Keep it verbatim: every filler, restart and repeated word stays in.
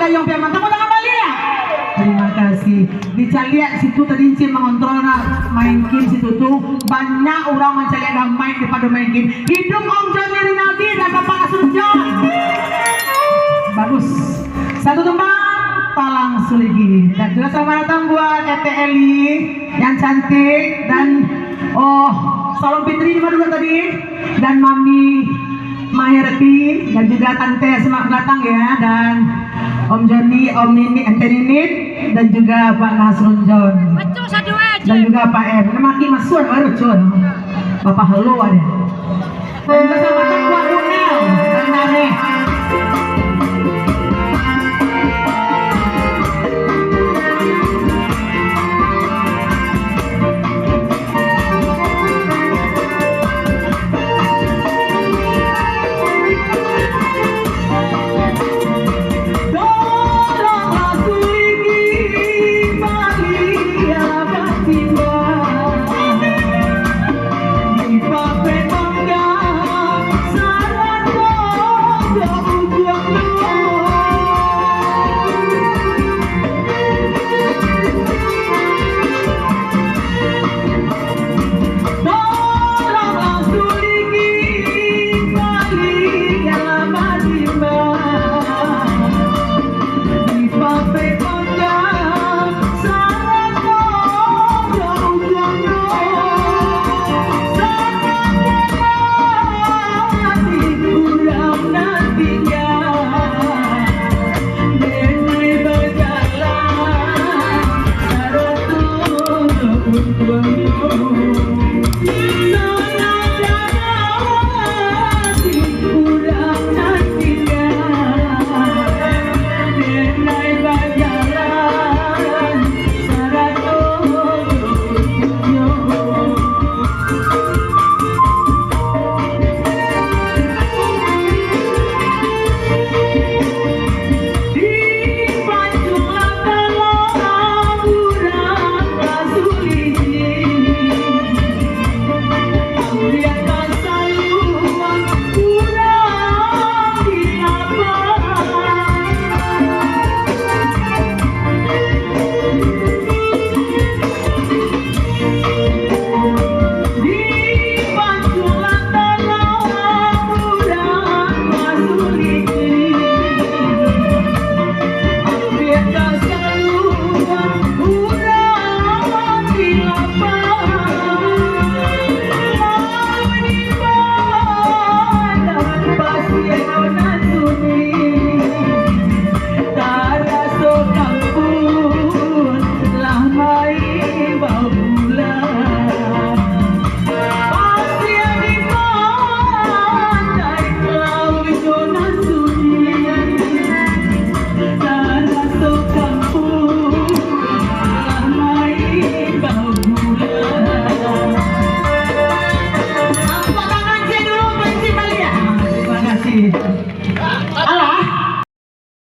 Yang pian mantap udah kembali ya? Terima kasih. Dicaliak situ tadi Encik mengontrol nak main game situ tu. Banyak orang mancaliak dah main daripada main game. Hidup Om Joni Rinaldi dan Bapak Nasrun John. Bagus. Satu tembang, Talang Suligi. Dan juga selamat datang buat Ete Eli yang cantik dan, oh, Salon Fitri di mana dulu tadi? Dan Mami Maherti dan juga Tante, selamat datang ya, dan Om Joni, Om Nini, Ente Nini, dan juga Pak Nasrun John. Betul, satu aja. Dan juga Pak M. Nama lagi masuk, baru John. Bapak Halo ada.